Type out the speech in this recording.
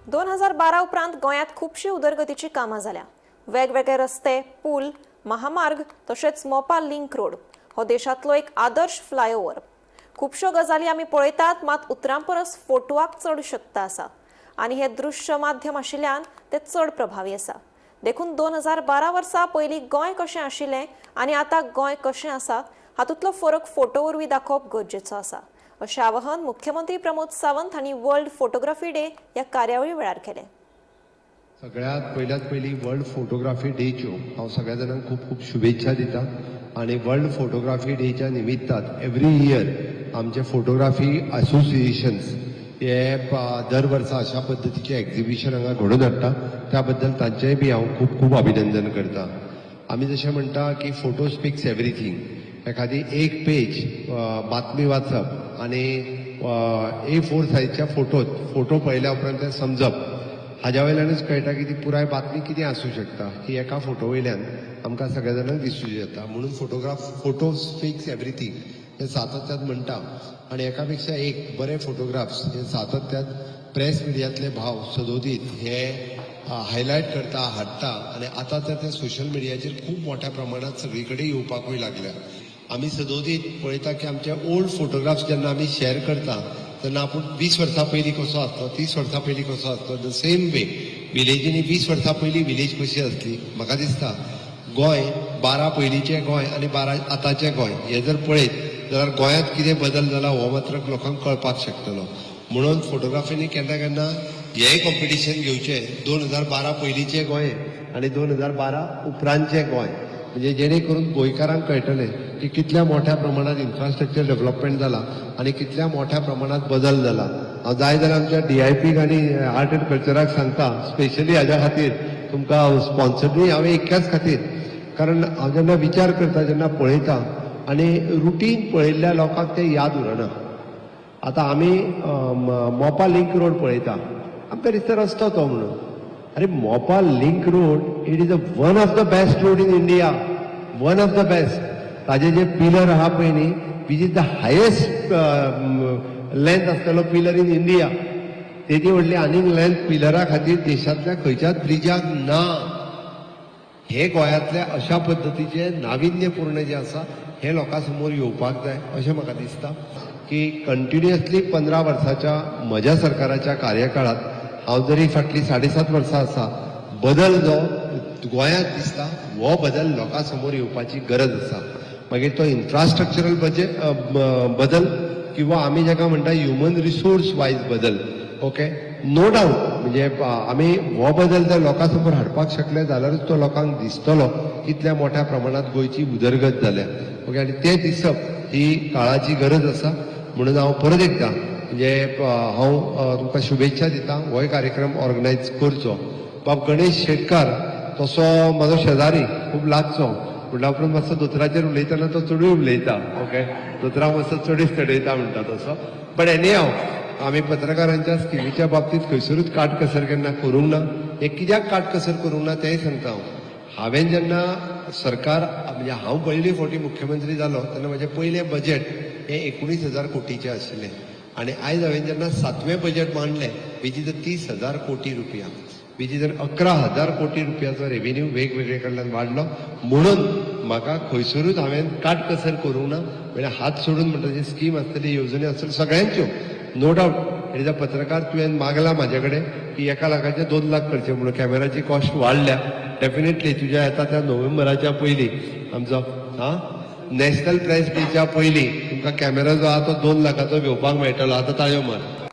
2012 उपरांत गोंयांत खुबशीं उदरगतीचीं कामां जाल्या. वेगवेगळे रस्ते, पूल, महामार्ग तशेंच मोपा लिंक रोड हो देशांतलो एक आदर्श फ्लायओव्हर. खुबश्यो गजाली आमी पळयतात, मात उतरां परस फोटवाक चड शक्त आसा आनी हे दृश्य माध्यम आशिल्ल्यान ते चड प्रभावी आसा. देखून 2012 वर्सा पयलीं गोंय कशें आशिल्लें आनी आतां गोंय कशें आसा हातूंतलो फरक फोटो वरवीं दाखोवप गरजेचो आसा, अशें आवाहन मुख्यमंत्री प्रमोद सावंत हांणी वर्ल्ड फोटोग्राफी डे ह्या कार्यावळी वेळार केलें. सगळ्यात पयल्यात पयलीं वर्ल्ड फोटोग्राफी डेच्यो हांव सगळ्या जाणांक खूब खूब शुभेच्छा दिता आनी वर्ल्ड फोटोग्राफी डेच्या निमित्तान एवरी इयर आमचे फोटोग्राफी असोसिएशन्स हे दर वर्सा अशा पद्दतीचे एक्झिबिशन हांगा घडोवन हाडटा. त्या बद्दल तांचेय बी हांव खूब खूब अभिनंदन करता. आमी जशें म्हणटा की फोटो स्पिक्स एवरीथींग. एखादी एक पेज बातमी वाचप आनी ए4 सायजच्या फोटोत फोटो पळयल्या उपरांत तें समजप, हाज्या वयल्यानूच कळटा की ती पुराय बातमी कितें आसूं शकता. ही एका फोटो वयल्यान आमकां सगळ्या जाणांक दिसूं येता. म्हणून फोटो स्पीक्स एवरीथींग हे सातत्यान म्हणटा आनी एका पेक्षा एक बरे फोटोग्राफ्स हे सातत्यान प्रेस मिडियांतले भाव सदोदीत हे हायलायट करता, हाडटा आनी आतां तर ते सोशल मिडियाचेर खूब मोठ्या प्रमाणात सगळी कडेन येवपाकूय लागल्या. आमी सदोदीत पळयता की आमचे ओल्ड फोटोग्राफ्स जेन्ना आमी शेअर करता तेन्ना आपूण 20 वर्सां पयलीं कसो आसलो, 30 वर्सां पयलीं कसो आसलो, the same way विलेजींनी 20 वर्सां पयलीं विलेज कशी आसली. म्हाका दिसता गोंय 12 पयलींचें गोंय आनी 12 आतांचें गोंय हें जर पळयत जाल्यार गोंयांत कितें बदल जाला हो मात्र लोकांक कळपाक शकतलो. म्हणून फोटोग्राफीनी केन्ना केन्ना हेंय कॉम्पिटिशन घेवचें, 2012 पयलींचें गोंय आनी 2012 उपरांतचें गोंय, म्हणजे जेणे करून गोंयकारांक कळटलें की कितल्या मोठ्या प्रमाणात इन्फ्रास्ट्रक्चर डेव्हलपमेंट जाला आनी कितल्या मोठ्या प्रमाणात बदल जाला. हांव जाय जाल्यार आमच्या डीआयपीक आनी आर्ट एंड कल्चराक सांगता, स्पेशली हाज्या खातीर तुमकां स्पॉन्सरूय हांवें एकाच खातीर, कारण हांव जेन्ना विचार करता, जेन्ना पळयता आनी रुटीन पळयल्ल्या लोकांक तें याद उरना. आतां आमी मोपा लिंक रोड पळयता, आमकां दिसता रस्तो तो म्हणून. अरे, Mopa link road, it is a one of the best road in India, one of the best. ताजे जे पिलर आहा पळय न्ही, which is the highest length आसतलो पिलर इन इंडिया. तेदी व्हडली आनीक लेंथ पिलरा खातीर देशांतल्या खंयच्याच ब्रिजाक ना. हे गोंयांतले अशा पद्दतीचे नाविन्यपूर्ण जे आसा हे लोकां समोर येवपाक जाय अशें म्हाका दिसता की कंटिन्युअसली 15 वर्साच्या म्हज्या सरकाराच्या कार्यकाळात हांव जरी फाटलीं 7.5 वर्सां आसा, बदल जो गोंयांत दिसता हो बदल लोकां समोर येवपाची गरज आसा. मागीर तो इन्फ्रास्ट्रक्चरल बजेट बदल किंवा आमी जाका म्हणटा ह्युमन रिसोर्स वायज बदल, ओके, नो डाऊट. म्हणजे आमी हो बदल जर लोकां समोर हाडपाक शकले जाल्यारूच तो लोकांक दिसतलो कितल्या मोठ्या प्रमाणात गोंयची उदरगत जाल्या. ओके, आनी तें दिसप ही काळाची गरज आसा. म्हणून हांव परत एकदां म्हणजे हांव तुमकां शुभेच्छा दिता, होय कार्यक्रम ऑर्गनायज करचो. बाब गणेश शेटकार तसो म्हजो शेजारी, खूब लागचो. म्हणल्या उपरांत मातसो दोतोराचेर उलयतना तो चडूय उलयता. ओके, दोतोराक मातसो चडूच चडयता म्हणटा तसो. बट एनी हाव, आमी पत्रकारांच्या स्किमीच्या बाबतींत खंयसरूच काटकसर केन्ना करूंक ना. हें कित्याक काटकसर करूंक ना तेंय सांगता हांव. हांवें जेन्ना सरकार, म्हणजे हांव पयली फावटी मुख्यमंत्री जालो तेन्ना म्हजें पयलें बजेट हें 19,000 कोटीचें आशिल्लें आनी आयज हांवें जेन्ना सातवें बजेट मांडलें, which is 30,000 कोटी रुपया, which is 11,000 कोटी रुपयाचो रेव्हेन्यू वेगवेगळे कडल्यान वाडलो. म्हणून म्हाका खंयसरूच हांवें काटकसर करूंक ना. म्हणजे हात सोडून म्हणटा जी स्कीम आसतली, येवजण्यो आसतल्यो सगळ्यांच्यो, no doubt it is a पत्रकार, तुवें मागला म्हाजे कडेन की 1 लाखाचे 2 लाख करचे म्हणून, कॅमेराची कॉस्ट वाडल्या. डेफिनेटली तुज्या येता त्या नोव्हेंबराच्या पयलीं, आमचो हा नॅशनल प्रेस डेच्या पयलीं तुमकां कॅमेरा जो आहा तो 2 लाखाचो घेवपाक मेळटलो. आतां ताळयो मार.